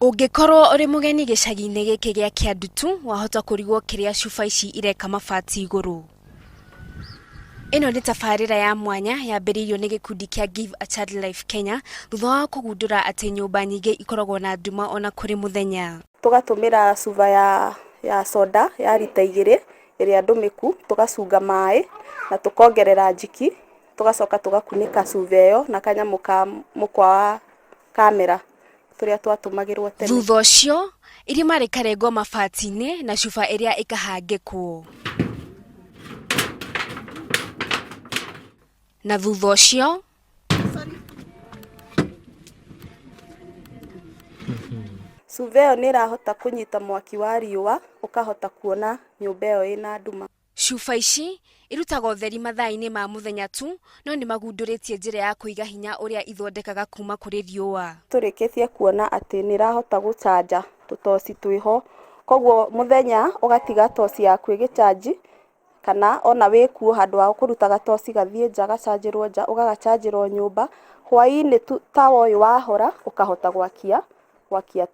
Ũngĩkorwo ũrĩ mũgeni gĩcagi-inĩ gĩkĩ gĩa Kĩandutu, wahota kũrigwo kĩrĩa cuba ici ireka mabati igũrũ. Ĩno nĩ tabarĩra ya mwanya yambĩrĩirio nĩ gĩkundi kĩa Give a Child Life Kenya thutha wa kũgundũra atĩ nyũmba nyingĩ ikoragwo na nduma ona kũrĩ mũthenya. Tũgatũmĩra cuba ya soda ya rita 2 ĩrĩa ndũmĩku, tũgacunga maĩ na tũkongerera njiki, tũgacoka tũgakunĩka cuba ĩyo na kanyamũ ka mũkwa wa kamera tũrĩa twatũmagĩrwo tene. Thutha ũcio, irima rĩkarengwo mabati-inĩ na cuba ĩrĩa ĩkahangĩkwo. Na thutha ũcio, Cuba ĩyo nĩ ĩrahota kũnyita mwaki wa riũa ũkahota kuona nyũmba ĩyo ĩna nduma. Cuba ici irutaga ũtheri mathaa-inĩ ma mũthenya tu, no nĩ magundũrĩtie njĩra ya kũiga hinya ũrĩa ithondekaga kuma kũrĩ riũa. Tũrĩkĩtie kuona atĩ nĩ ĩrahota gũcanja tũtoci twĩho, koguo mũthenya ũgatiga toci yaku ĩgĩcanji, kana ona wĩkuo handũ ha kũruta gatoci gathiĩ nja gacanjĩrwo nja, ũgagacanjĩra o nyũmba, hwaĩ-inĩ tawa ũyũ wahora ũkahota gwakia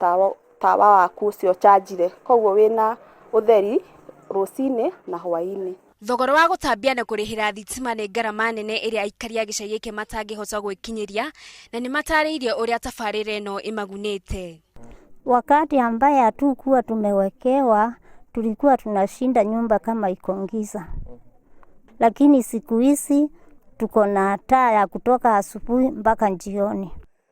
tawa waku ũcio ũcanjire, koguo wĩna ũtheri rũcinĩ na hwaĩ-inĩ. Thogora wa gũtambia na kũrĩhĩra thitima nĩ ngarama nene ĩrĩa aikari a gĩcagi gĩkĩ matangĩhota gwĩkinyĩria, na nĩ matarĩirie ũrĩa tabarĩra ĩno ĩmagunĩte. Wakati ambaye hatukuwa tumewekewa, tulikuwa tunashinda nyumba kama iko giza, lakini siku hizi tuko na taa ya kutoka asubuhi mpaka jioni.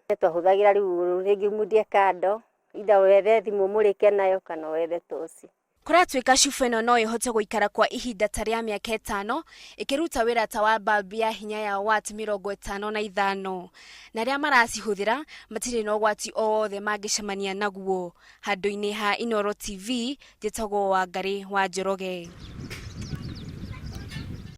Twahũthagĩra rĩu rĩngĩ mundie kando, either wethe thimũ mũrĩke nayo kana wethe toci. Kũratuĩka cuba ĩno no ĩhote gũikara kwa ihinda ta rĩa mĩaka 5 ĩkĩruta wĩra ta wa bulb ya hinya ya watt 55, na arĩa maracihũthĩra matirĩ na ũgwati o wothe mangĩcemania naguo. Handũ-inĩ ha Inooro TV, njĩtagwo Wangarĩ wa Njoroge.